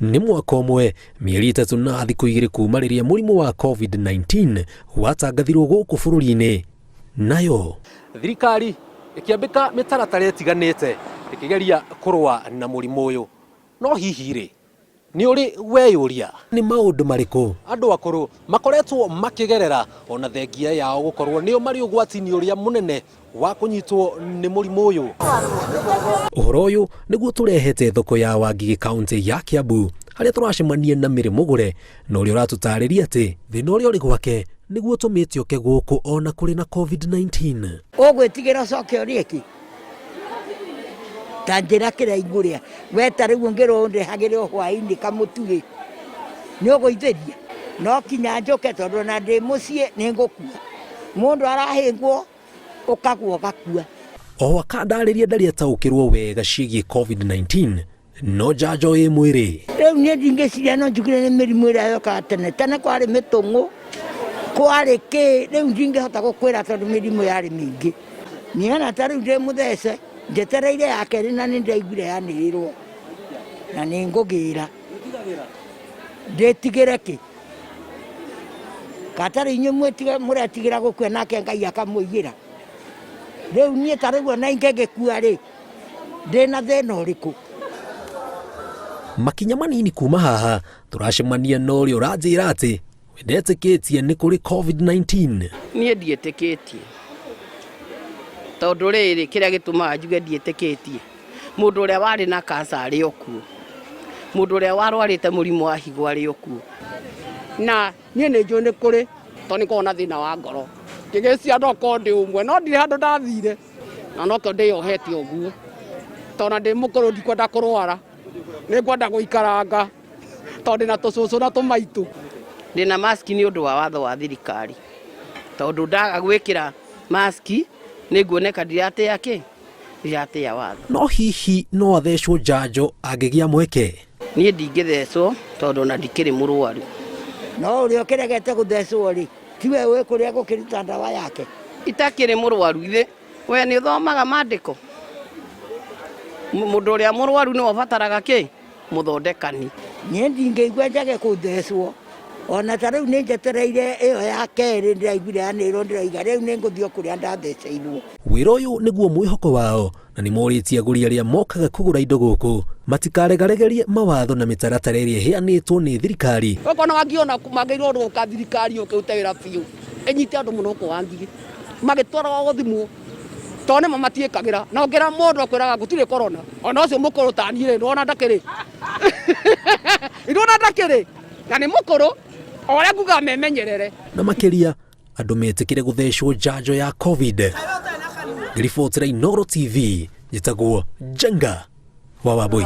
Nĩ mwaka ũmwe, mĩeri 3 na thikũ 2 kuma rĩrĩa mũrimũ wa COVID-19 watangathirwo gũkũ bũrũri-inĩ. Nayo thirikari ĩkĩambĩka mĩtaratara ĩtiganĩte ĩkĩgeria kũrũa na mũrimũ ũyũ. No hihi rĩ, nĩ ũrĩ weyũria nĩ maũndũ marĩkũ andũ akũrũ makoretwo makĩgerera ona thengia yao gũkorwo nĩo marĩ ũgwati-inĩ ũrĩa mũnene wa kũnyitwo nĩ mũrimũ ũyũ? Ũhoro ũyũ nĩguo tũrehete thoko ya Wangigĩ kaũntĩ ya Kiambu, harĩa tũracemania na Mary Mũgũre na ũrĩa ũratũtarĩria atĩ thĩna ũrĩa ũrĩ gwake nĩguo ũtũmĩte oke gũkũ ona kũrĩ na COVID-19. Ũgwĩtigĩra ũcoke ũrĩe kĩ? Ta njĩra kĩrĩa ingũrĩa. We ta rĩu ũngĩrwo ũndehagĩre o hwaĩ-inĩ kamũtu rĩ, nĩ ũgũithĩria? No kinya njũke tondũ ona ndĩ mũciĩ nĩ ngũkua. Mũndũ arahĩngwo ũkagwa ũgakua. Oho akandarĩria ndarĩ ataũkĩrwo wega ciĩgiĩ COVID-19 no njanjo ĩ mwĩrĩ. Rĩu niĩ ndingĩciria no njugire nĩ mĩrimũ ĩrĩa yokaga tene. Tene kwarĩ mĩtũng'ũ, kwarĩ kĩ, rĩu ndingĩhota gũkwĩra tondũ mĩrimũ yarĩ mĩingĩ. Niĩ ona ta rĩu ndĩ mũthece, njetereire ya kerĩ na nĩ ndaiguire yanĩrĩrwo na nĩ ngũgĩra. Ndĩtigĩre kĩ? Katarĩ inyuĩ mũretigĩra gũkua nake Ngai akamũigĩra. Rĩu niĩ ta rĩu ona ingĩgĩkua rĩ, ndĩna thĩna ũrĩkũ? Makinya manini kuma haha tũracemania na ũrĩa ũranjĩra atĩ we ndetĩkĩtie nĩ kũrĩ COVID-19. Niĩ ndiĩtĩkĩtie tondũ rĩrĩ, kĩrĩa gĩtũmaga njuge ndiĩtĩkĩtie, mũndũ ũrĩa warĩ na cancer arĩ o kuo, mũndũ ũrĩa warwarĩte mũrimũ wa higo arĩ o kuo. Na niĩ nĩ njũĩ nĩ kũrĩ, tondũ nĩ ngoragwo na thĩna wa ngoro, ngĩgĩciria no korwo ndĩ ũmwe, no ndirĩ handũ ndathire, na nokĩo ndĩyohete ũguo, tondũ ona ndĩ mũkũrũ ndikwenda kũrwara, nĩ ngwenda gũikaranga tondũ ndĩna tũcũcũ na tũmaitũ. Ndĩna maski nĩ ũndũ wa watho wa thirikari, tondũ ndaga gwĩkĩra maski nĩ nguoneka ndiratĩa kĩ, ndiratĩa watho. No hihi no athecwo njanjo angĩgĩa mweke? Niĩ ndingĩthecwo tondũ ona ndikĩrĩ mũrwaru. No ũrĩa ũkĩregete gũthecwo rĩ, tiwe ũĩ kũrĩa gũkĩruta ndawa yake? Itakĩrĩ mũrwaru ithe, we nĩ ũthomaga maandĩko? Mũndũ ũrĩa mũrwaru nĩwe ũbataraga kĩ? Mũthondekani. Niĩ ndingĩigua njage kũthecwo, ona ta rĩu nĩ njetereire ĩyo ya kerĩ ndĩraiguire yanĩrĩrwo ndĩroiga rĩu nĩ ngũthiĩ o kũrĩa ndatheceirwo. Wĩra ũyũ nĩguo mwĩhoko wao na nĩ morĩtie agũri arĩa mokaga kũgũra indo gũkũ matikaregaregerie mawatho na mĩtaratara ĩrĩa ĩheanĩtwo nĩ thirikari. Okorwo Wangigĩ ona magĩrĩirwo nĩ gũka thirikari yũke ĩrute wĩra biũ ĩnyite andũ mũno gũkũ Wangigĩ magĩtwaragwo gũthimwo tondũ nĩma matiĩkagĩra na ũngĩra mũndũ akwĩraga gũtirĩ corona ona ũcio mũkũrũ ta niĩ rĩ nĩwona ndakĩrĩ nĩwona ndakĩrĩ na nĩ mũkũrũ o ũrĩa nguga memenyerere. Na makĩria andũ metĩkĩre gũthecwo njanjo ya COVID. Ngĩribotera Inooro TV, njĩtagwo Njenga wa Wambui.